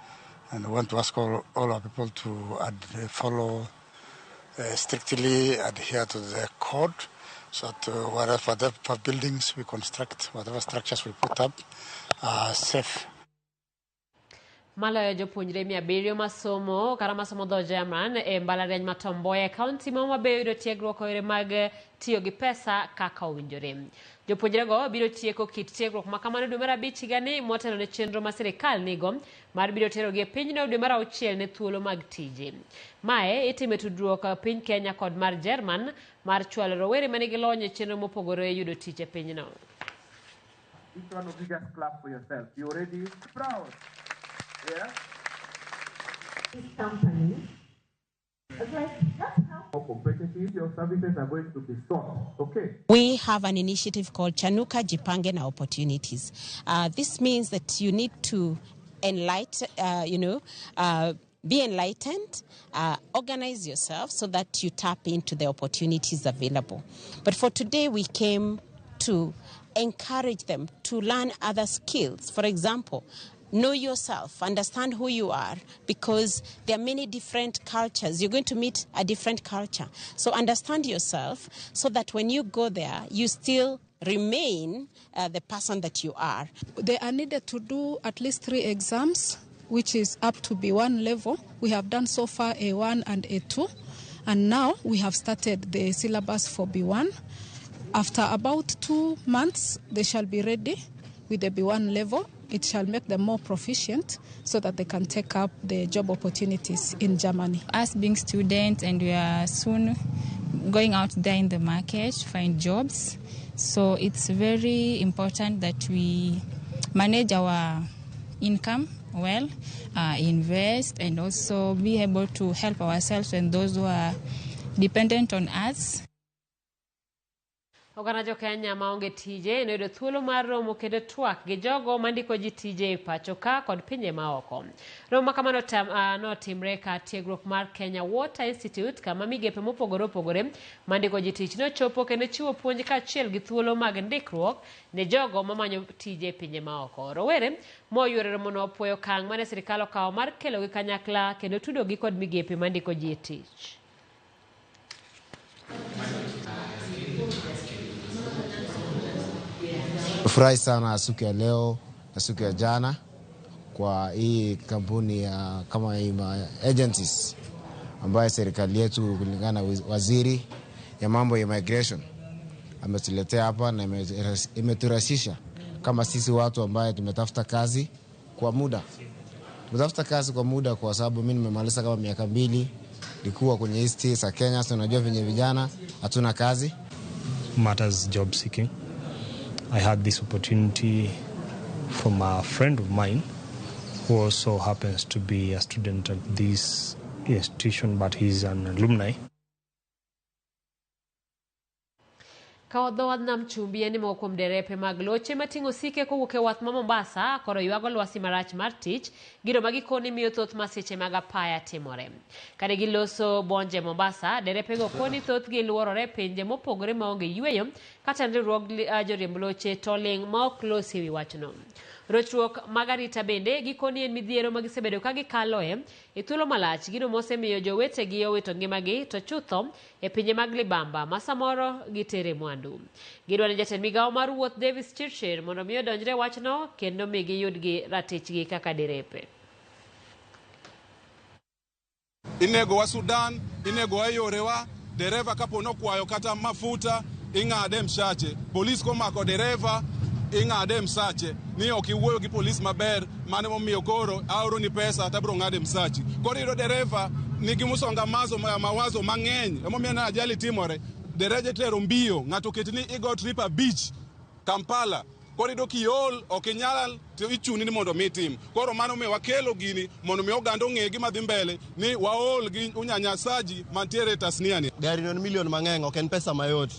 and we want to ask all our people to follow strictly, adhere to the code, so that whatever buildings we construct, whatever structures we put up, are safe.
Maloyo jopuonjre 700 masomo kata masomo dho German e mbalariany ma Tom Mboya e kaunti ma Homa Bay yudo tiegruok e yore mag tiyo gi pesa kaka owinjore. Jopuonjrego biro tieko kit tiegruok ma kamano dwe mar 5 higani motelo ne chenro ma sirikal nigo mar biro terogi e pinyno dwe mar 6 ne thuolo mag tije. Mae itimo e tudruok piny Kenya kod mar German mar chwalo rowere manigi lony e chenro mopogore yudo tich e pinyno.
Each one of you just clap for yourself. You already proud. Yeah.
This company, it's like, that's how
more competitive your services are going to be sought. Okay.
We have an initiative called Chanuka Jipange na Opportunities. This means that you need to enlighten, be enlightened, organize yourself so that you tap into the opportunities available. But for today, we came to encourage them to learn other skills. For example, know yourself, understand who you are, because there are many different cultures. You're going to meet a different culture. So understand yourself so that when you go there, you still remain the person that you are.
They are needed to do at least 3 exams, which is up to B1 level. We have done so far A1 and A2, and now we have started the syllabus for B1. After about 2 months, they shall be ready with the B1 level. It shall make them more proficient so that they can take up the job opportunities in Germany.
Us being students, and we are soon going out there in the market to find jobs. So it's very important that we manage our income well, invest, and also be able to help ourselves and those who are dependent on us.
Oganda jo Kenya maonge tije noyudo thuolo mar romo kendo twak gi jogo mandiko ji tije e pacho ka kod pinje maoko. Romo ma kamano notimre ka tiegruok mar Kenya Water Institute kama migepe mopogore opogore mandiko ji tich nochopo kendo chiwo puonj kaachiel gi thuolo mag ndikruok ne jogo mamanyo tije e pinje maoko. Rowere moyuoro romono opuoyo okang' mane sirikal okawo mar kelogi kanyakla kendo tudogi kod migepe mandiko ji e tich.
Furahi sana siku ya leo na siku ya jana kwa hii kampuni ya kama hii agencies ambayo serikali yetu kulingana na waziri ya mambo ya migration ametuletea hapa na imeturahisisha kama sisi watu ambaye tumetafuta kazi kwa muda. Tumetafuta kazi kwa muda kwa sababu mimi nimemaliza kama miaka 2 nilikuwa kwenye East za Kenya, so unajua venye vijana hatuna kazi.
Matters job seeking. I had this opportunity from a friend of mine who also happens to be a student at this institution, but he's an alumni.
Kawo dho wadh nam chumbi en moko kuom derepe mag loche mating'o osike kowuok e wath ma Mombasa koro ywago lwasi marach mar tich gino ma gikoni miyo thoth masiche mag apaya timore. Kane giloso bonje Mombasa, derepego koni thothgi luorore pinje mopogore maonge yweyo kata riwruog joriemb loche to ling' ma ok losi ewi wachno. Rochruok mag arita bende gikoni en midhiero ma gisebedo ka gikaloe e thuolo malach, gino mosemiyo jowetegi owito ngimagi to chutho e pinje mag libamba ma samoro gitere mwandu. Gidwaro ni jatend migawo mar wuoth Davis Chirchir mondo mi odonjre wachno kendo mi giyudgi ratichgi kaka derepe.
Inego wa Sudan, inego wa yorewa, dereva kapo nokwayo kata mafuta ing'ade mshache, polis komako dereva ing'ade msache, ni ok iwuoyo gi polis maber, mano momiyo koro aoro ni pesa tabiro ng'ade msachi. Koro iyudo dereva nigi musongamazo mawazo mang'eny, emomiyo na ajali timore. Dereje tero mbio, ng'ato ket ni igo trip 5 Kampala. Koro iyudo kiol ok inyal to ichuni ni mondo mi tim. Koro mano miyo wakelo gini mondo mi oganda ong'e gima dhi mbele ni waol gi unyanyasaji mantiere e tasnia ni.
Gari no en milion mang'eny, ok en pesa mayot.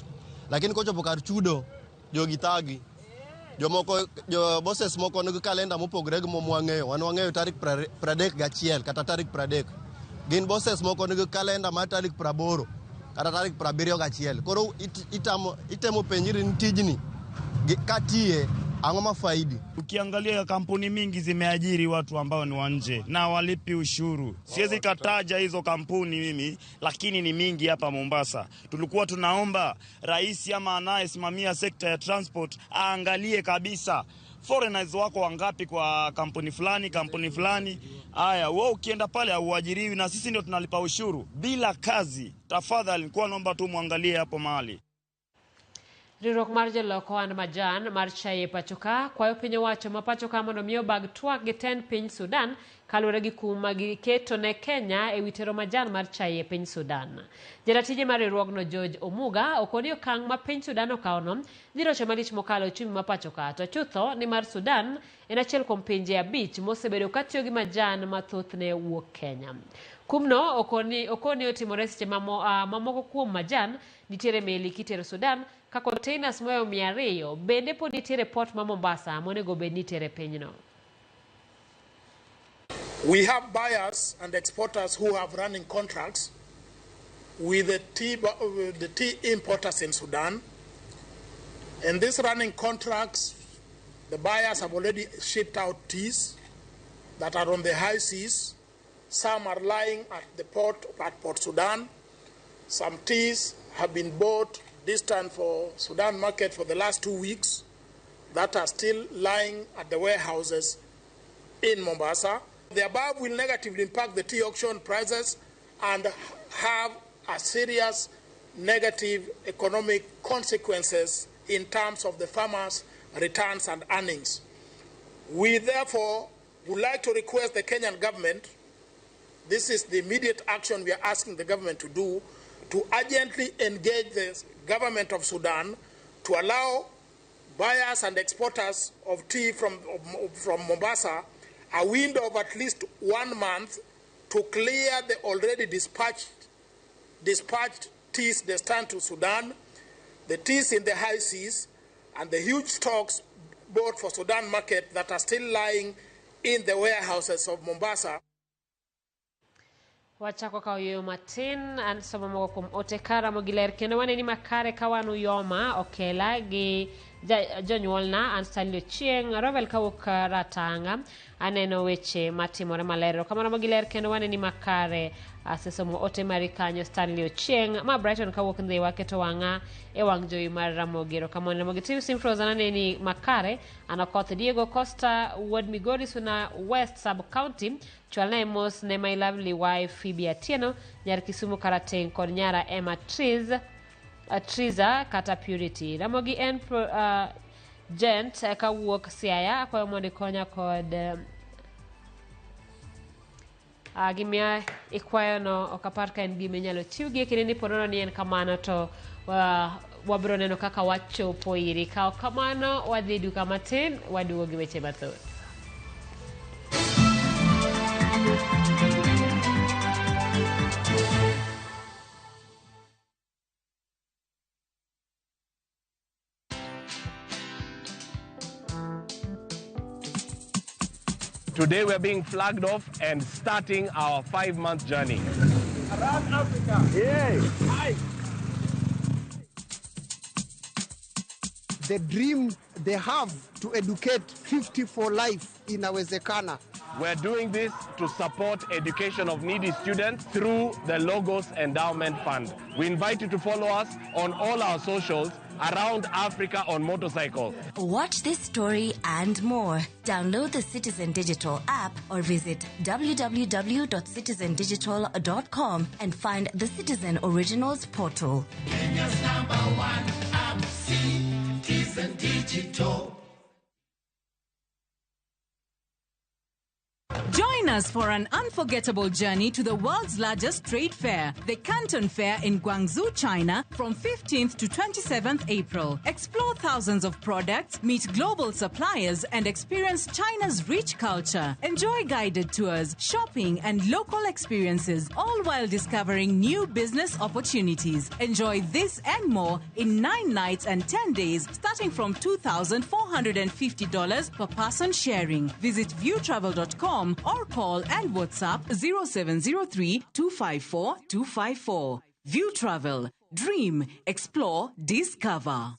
Lakini kochopo kar chudo, jogi thagi. Jomoko, jo bosses moko nigi kalenda mopogore gi mwang'eyo. Wan wang'eyo tarik 31 kata tarik 30. Gin bosses moko nigi kalenda mar tarik 80 kata tarik 71. Koro itemo penjiri ni tijni katiye ang'o mafaidi.
Ukiangalia kampuni mingi zimeajiri watu ambao ni wa nje na walipi ushuru. Siwezi kataja hizo kampuni mimi, lakini ni mingi hapa Mombasa. Tulikuwa tunaomba rais ama anayesimamia sekta ya transport aangalie kabisa Foreigners wako wangapi kwa kampuni fulani, kampuni fulani? Haya, wewe ukienda pale hauajiriwi na sisi ndio tunalipa ushuru bila kazi. Tafadhali nilikuwa naomba tu muangalie hapo mahali.
Riwruok mar jolok ohand majan mar chai e pacho ka kwayo piny owacho ma pacho ka mondo mi obag twak gi tend piny Sudan kaluwore gi kum ma giketo ne Kenya ewi tero majan mar chai e piny Sudan. Jaratije mar riwruogno George Omuga okoni okang' ma piny Sudan okawono dhi rocho malich mokalo uchumi ma pacho ka, to chutho ni mar Sudan en achiel kuom pinje 5 mosebedo katiyo gi majan ma thothne wuok Kenya. Kumno okoni otimore seche mamoko kuom majan nitiere meli kitero Sudan ka containers moyo 200 bende pod nitiere port ma Mombasa monego bed nitiere pinyno.
We have buyers and exporters who have running contracts with the tea importers in Sudan. And these running contracts, the buyers have already shipped out teas that are on the high seas. Some are lying at the port, at Port Sudan. Some teas have been bought distant for Sudan market for the last 2 weeks that are still lying at the warehouses in Mombasa. The above will negatively impact the tea auction prices and have a serious negative economic consequences in terms of the farmers' returns and earnings. We therefore would like to request the Kenyan government, this is the immediate action we are asking the government to do, to urgently engage the government of Sudan to allow buyers and exporters of tea from Mombasa a window of at least 1 month to clear the already dispatched teas destined to Sudan, the teas in the high seas, and the huge stocks bought for Sudan market that are still lying in the warehouses of Mombasa.
Wachako ka oyueyo matin an somo moko kuom ote kara mogiler kendo waneni makare ka wan Uyoma Okela gi jonyuolna an Stanley Ochieng' Rovel kawuok Ratanga aneno weche matimore maler kamano mogiler kendo waneni makare asesomo ote mari kanyo Stanley Ochieng' ma Brighton kawuok Ndhiwa keto wang'a e wang' jowi mar Ramogi erokamano Ramogi TV Simfros aneni makare Anakoth Diego Costa Wuod Migori Suna West Sub County chwalna e mos ne my lovely wife Phoebe Atieno nyar Kisumu Karateng' kod nyara Emma Triza kata Purity Ramogi en gent kawuok Siaya akwayo mondo ikonya kod gima ikwayono ok apar ka en gima inyalo chiw gi e kinde ni ponono ni en kamano to wabiro neno kaka wachopo iri ka ok kamano wadhi duka matin waduogo gi weche mathoth.
Today we're being flagged off and starting our 5-month journey.
Around Africa.
Yay.
Hi.
The dream they have to educate 50 for life inawezekana.
We're doing this to support education of needy students through the Logos Endowment Fund. We invite you to follow us on all our socials around Africa on motorcycle.
Watch this story and more. Download the Citizen Digital app or visit www.citizendigital.com and find the Citizen Originals portal.
Kenya's number one app, Citizen Digital.
Join us for an unforgettable journey to the world's largest trade fair, the Canton Fair in Guangzhou, China, from 15th to 27th April. Explore thousands of products, meet global suppliers, and experience China's rich culture. Enjoy guided tours, shopping, and local experiences, all while discovering new business opportunities. Enjoy this and more in 9 nights and 10 days, starting from $2,450 per person sharing. Visit viewtravel.com or call and WhatsApp 0703 254 254. View Travel. Dream, explore, discover.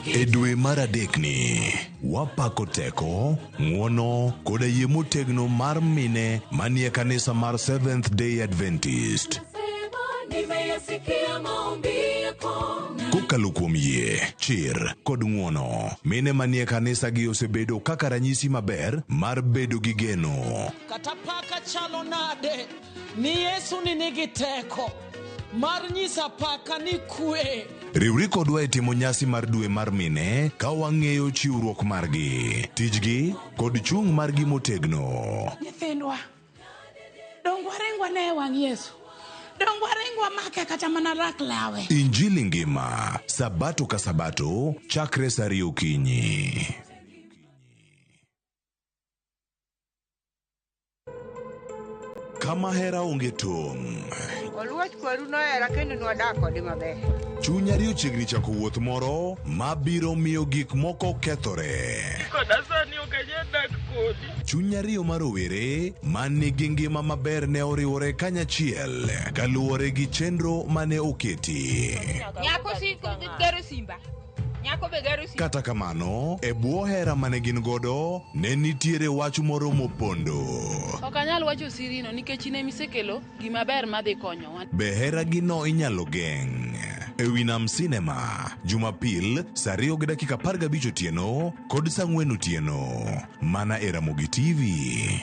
E dwe mar adekni, wapako teko, ng'uono koda yie motegno mar mine manie kanisa mar Seventh Day Adventist.
Ameyasikia maombi yako.
Kokalo kuom yie, chir kod ng'uono, mine manie kanisa gi osebedo kaka ranyisi maber mar bedo gi geno.
Kata paka chalo nade ni Yesu ni nigi teko mar nyiso apaka ni kwe.
Riwri kodwa e timo nyasi mar dwe mar mine ka wang'eyo chiwruok margi, tijgi kod chung' margi motegno.
Nyithindwa, dong waringwa ne e wang' Yesu. Dong waringwa make kata mana rak lawe.
Injili ngima, sabato ka sabato, chakre saa ariyo okinyi. Kama hera onge tong'.
Oluoch kwaru nohera kendo nwadak kode maber.
Chuny ariyo chiegni chako wuoth moro ma biro miyo gik moko kethore.
Koda sani ok anyal dak kodi.
Chuny ariyo mar rowere ma nigi ngima maber ne oriwore kanyachiel kaluwore gi chenro mane oketi.
Nyako siko gero simba. Nyako be gero simba.
Kata kamano, e bwo hera mane gin godo, ne nitiere wach moro mopondo.
Ok anyal wacho sirino nikech in emisekelo gima ber madhi konyowa.
Be heragino inyalo geng'? E wi Nam Cinema, Jumapil, saa 2:15 otieno kod saa 4 otieno. Mana e Ramogi TV.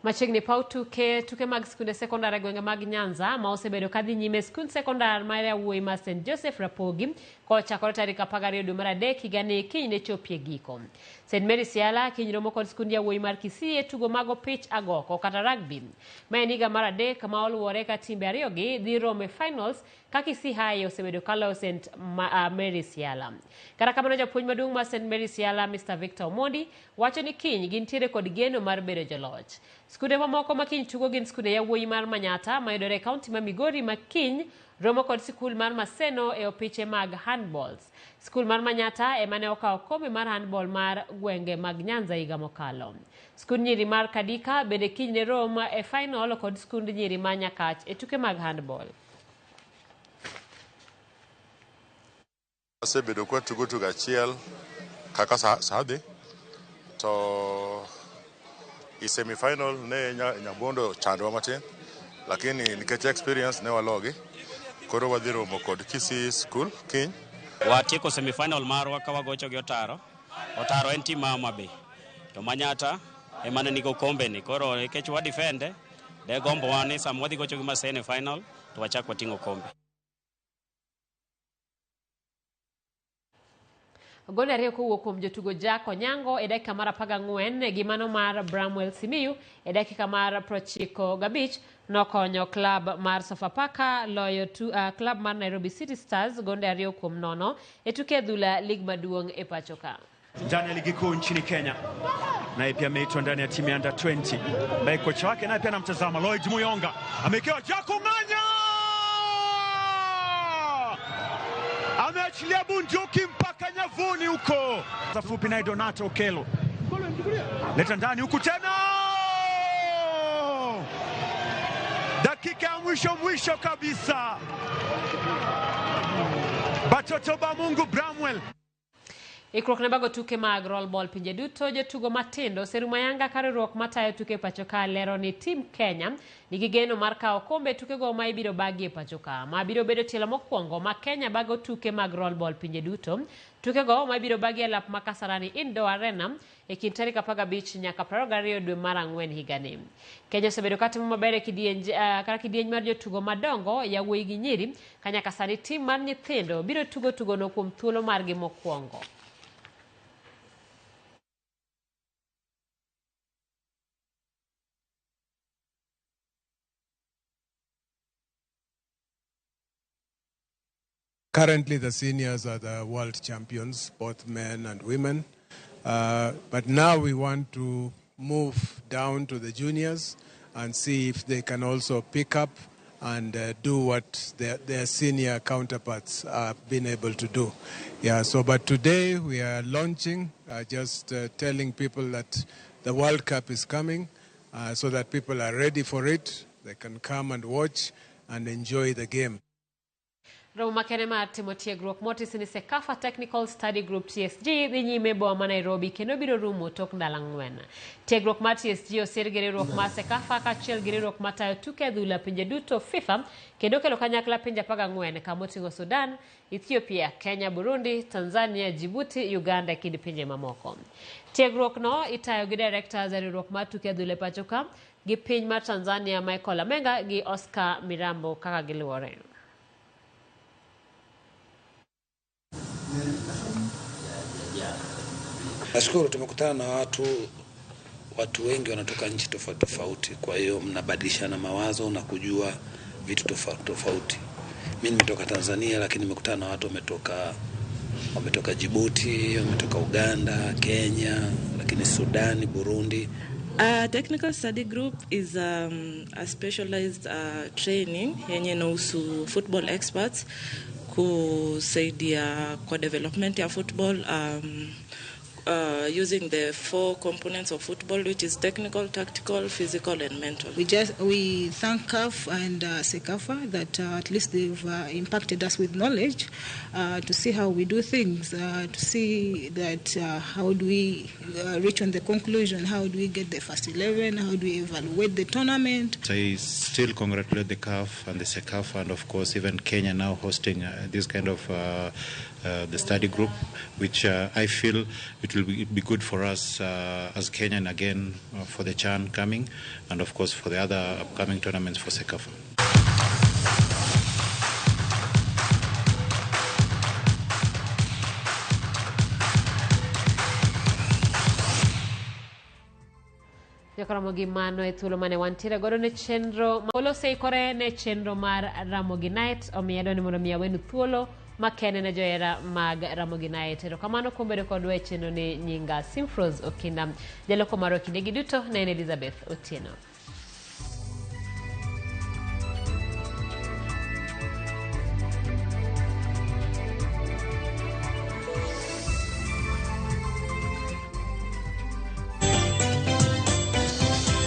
Machiegni paw tuke tuke mag skunde sekondar e gwenge mag Nyanza ma osebedo kadhi nyime skund sekondar mar yawuoyi mar St Joseph Rapogi kochakore tarik 12 dwe mar adek higani kiny ne chopie giko. St Mary Siala kiny romo kod skund yawuoyi mar Kisii e tugo mag opich agoko kata rugby. Ma en higa mar adek ma oluwore ka timbe ariyogi dhi romo e finals ka Kisii High osebedo kaloyo St Mary Siala. Kata kamano japuonj maduong' mar St Mary Siala Mr Victor Omondi wacho ni kiny gintiere kod geno mar bedo joloch. Skunde mamoko ma kiny tugo gin skunde yawuoyi mar Manyata mayudore e kaunti ma Migori ma kiny romo kod sikul mar Maseno e opiche mag handballs. Sikul mar Manyata ema ne okawo kombe mar handball mar gwenge mag Nyanza higa mokalo. Skund nyiri mar Kadika bende kiny ne rom e final kod skund nyiri mar Nyakach e tuke mag handball.
Wasebedo kwa tugo tugo achiel kaka sa dhi to i semi-final ne Nyabondo chandwa matin, lakini nikech experience ne walogi, koro wadhi romo kod Kisii School kiny.
Watieko semi-final marwa ka wagocho gi Otaro. Otaro en team ma Homa Bay. To Manyata ema ne nigi okombe ni. Koro nikech wa defend, de gombo wa ni sama wadhi gocho gi Maseno e final to wachak wating'o okombe.
Gonde ariyo kowuok kuom jotugo Jack Onyango e dakika mar 14 gi mano mar Bramwell Simiyu e dakika mar 95 nokonyo klab mar Sofapaka loyo klab mar Nairobi City Stars gonde 2-0 e tuke adhula lig maduong' e pacho ka.
Ndani ya ligi kuu nchini Kenya, naye pia ameitwa ndani ya timu ya under 20, ambaye kocha wake naye pia anamtazama Lloyd Muyonga, amewekewa Jack Ong'anya, ameachilia bunduki mpaka nyavuni huko. Fupi naye Donato Okelo, leta ndani huku tena, dakika ya mwisho mwisho kabisa, Batoto ba Mungu Bramwell.
Ikruok ne bago tuke mag roll ball pinje duto, jotugo matindo oserumo ayanga ka riwruok matayo tuke e pacho ka lero ni team Kenya nigi geno mar kawo kombe tukego ma ibiro bagi e pacho ka. Ma biro bedo tielo mokwongo ma Kenya bago tuke mag roll ball pinje duto. Tukego ma ibiro bagi e lap ma Kasarani Indoor Arena e kind tarik 15 nyaka 22 dwe mar ang'wen higani. Kenya osebedo katimo maber e kidieny mar jotugo madongo, yawuoyi gi nyiri, ka nyaka sani tim mar nyithindo biro tugo tugono kuom thuolo margi mokwongo.
Currently, the seniors are the world champions, both men and women. But now we want to move down to the juniors and see if they can also pick up and do what their senior counterparts have been able to do. Yeah, so, but today we are launching, just telling people that the World Cup is coming, so that people are ready for it. They can come and watch. and enjoy the game.
Romo makende mar timo tiegruok motisi ni CECAFA Technical Study Group TSG dhi nyime e boma ma Nairobi kendo biro rumo tok ndalo ang'wen. Tiegruok mar TSG osir gi riwruok mar CECAFA kaachiel gi riwruok matayo tuke adhula pinje duto FIFA kendo kelo kanyakla pinje 14 kama oting'o Sudan, Ethiopia, Kenya, Burundi, Tanzania, Djibouti, Uganda e kind pinje mamoko. Tiegruok no itayo gi directors e riwruok mar tuke adhula e pacho ka gi piny mar Tanzania Michael Amenga gi Oscar Mirambo kaka giluwore.
Nashukuru tumekutana na watu wengi wanatoka nchi tofauti tofauti, kwa hiyo mnabadilishana mawazo na kujua vitu tofauti tofauti. Mimi nimetoka Tanzania, lakini nimekutana na watu wametoka Djibouti, wametoka Uganda, Kenya, lakini Sudani, Burundi.
Technical study group is a specialized training yenye inahusu football experts kusaidia kwa development ya football using the four components of football, which is technical, tactical, physical and mental.
We thank CAF and CECAFA that at least they've impacted us with knowledge to see how we do things, to see that how do we reach on the conclusion, how do we get the first 11, how do we evaluate the tournament.
I still congratulate the CAF and the CECAFA, and of course even Kenya now hosting this kind of the study group, which I feel it will be good for us as Kenyan again for the CHAN coming, and of course for the other upcoming tournaments for CECAFA.
Jokoromo gi mano e thuolo mane wantiere godo ne chenro oloseikore ne chenro mar Ramogi Night, omiyo adwaro ni mondo mi awenu thuolo makende ne johera mag Ramogi Night. Erokamano kuom bedo kodwa e chenro ni. Nyinga Simfros Okinda, jaloko marwa kinde gi duto ne en Elizabeth Otieno.